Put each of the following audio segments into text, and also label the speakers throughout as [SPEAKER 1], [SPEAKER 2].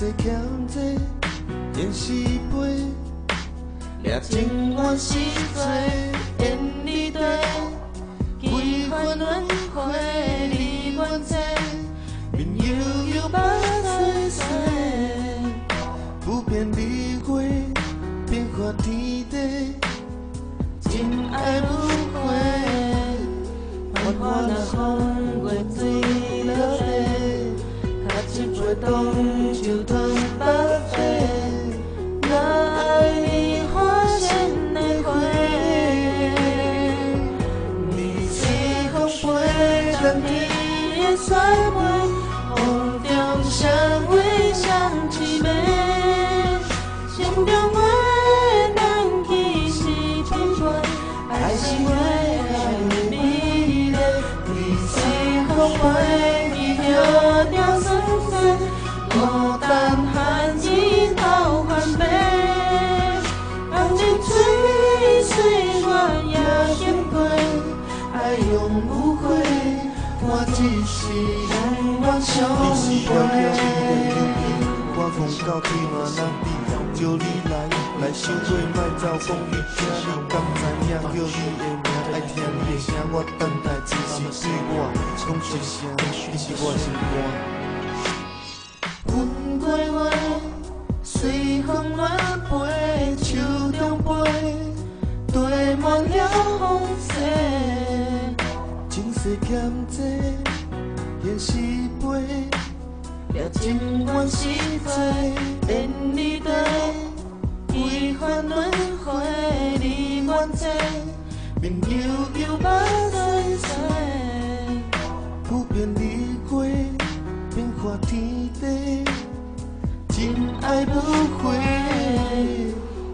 [SPEAKER 1] 世欠债，现是飞，掠情缘是做缘离地，几番轮回离怨债，面悠悠目细细，不变离火，变化天地，真爱无悔，繁华若风月坠落地，喝一杯当酒吞腹底。若爱你花心的花，你随风飞，等天的雪飞，风中相偎相凄美，心中话难记是匹配，爱是花爱的美丽，你随风飞，去摇掉酸酸，孤单寒日头番白，红日水岁月也经过，爱永无悔，我只是永远相陪。
[SPEAKER 2] 我讲到天烂人招你来，来想过莫走，讲你听你敢知影？叫你的名，爱听你的声，我等待只是对我讲一声，你是我心肝。
[SPEAKER 1] 云过月，随风乱飞，手中杯，缀满了风雪。
[SPEAKER 2] 情世欠债，现是飞，
[SPEAKER 1] 掠情缘是做缘离地，几番轮回离怨债，面悠悠目细细。
[SPEAKER 2] 不变离火，变化天地，真爱无悔。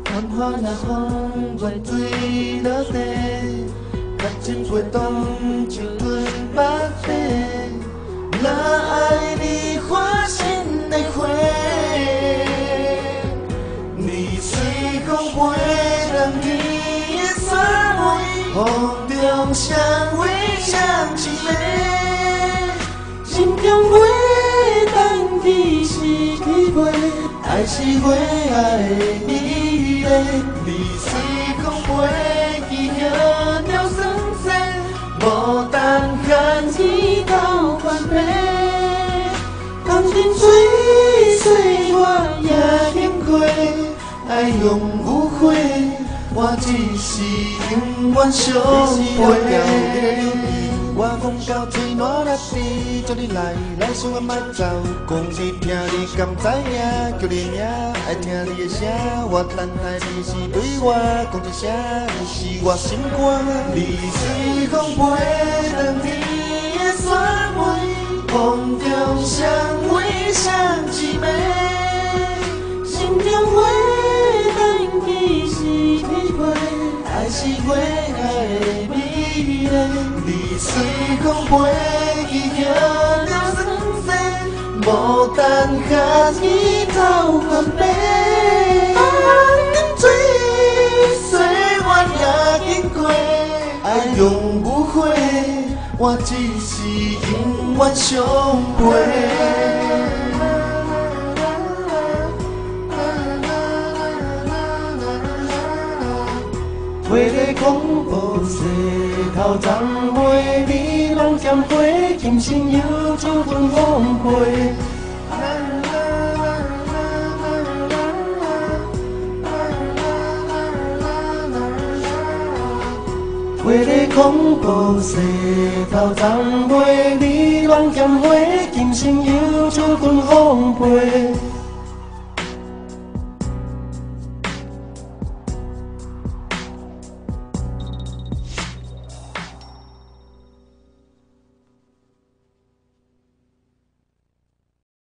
[SPEAKER 1] 繁华若风月坠落地，
[SPEAKER 2] 喝一杯当酒吞腹底。
[SPEAKER 1] 若爱你花心的花，你随风飞，人天的雪飞，风中相偎相凄美，心中话等你是匹配，爱是花爱的美丽，
[SPEAKER 2] 你随风飞，
[SPEAKER 1] 去摇鸟酸酸，无等寒日头番白，江天水岁月也经过，
[SPEAKER 2] 爱永无悔，我只是永远相陪。我讲到天烂落地，叫你来，来想我莫走，讲你听你敢知影？叫你名，爱听你的声，我等待你是对我讲一声，你是我心肝。
[SPEAKER 1] 你随风飞，当天的雪飞，风中相偎相凄美，心中话等你是匹配，爱是花爱的美丽，
[SPEAKER 2] 你随风飞，去摇鸟酸酸，
[SPEAKER 1] 无等寒日头番白，江水岁月也经过，
[SPEAKER 2] 爱永无悔，我只是永远相陪。
[SPEAKER 3] 花咧讲无世头丛花，你拢嫌花，今生又酒吞风飞。花咧讲无世头丛花，你拢嫌花，今生又酒吞风飞。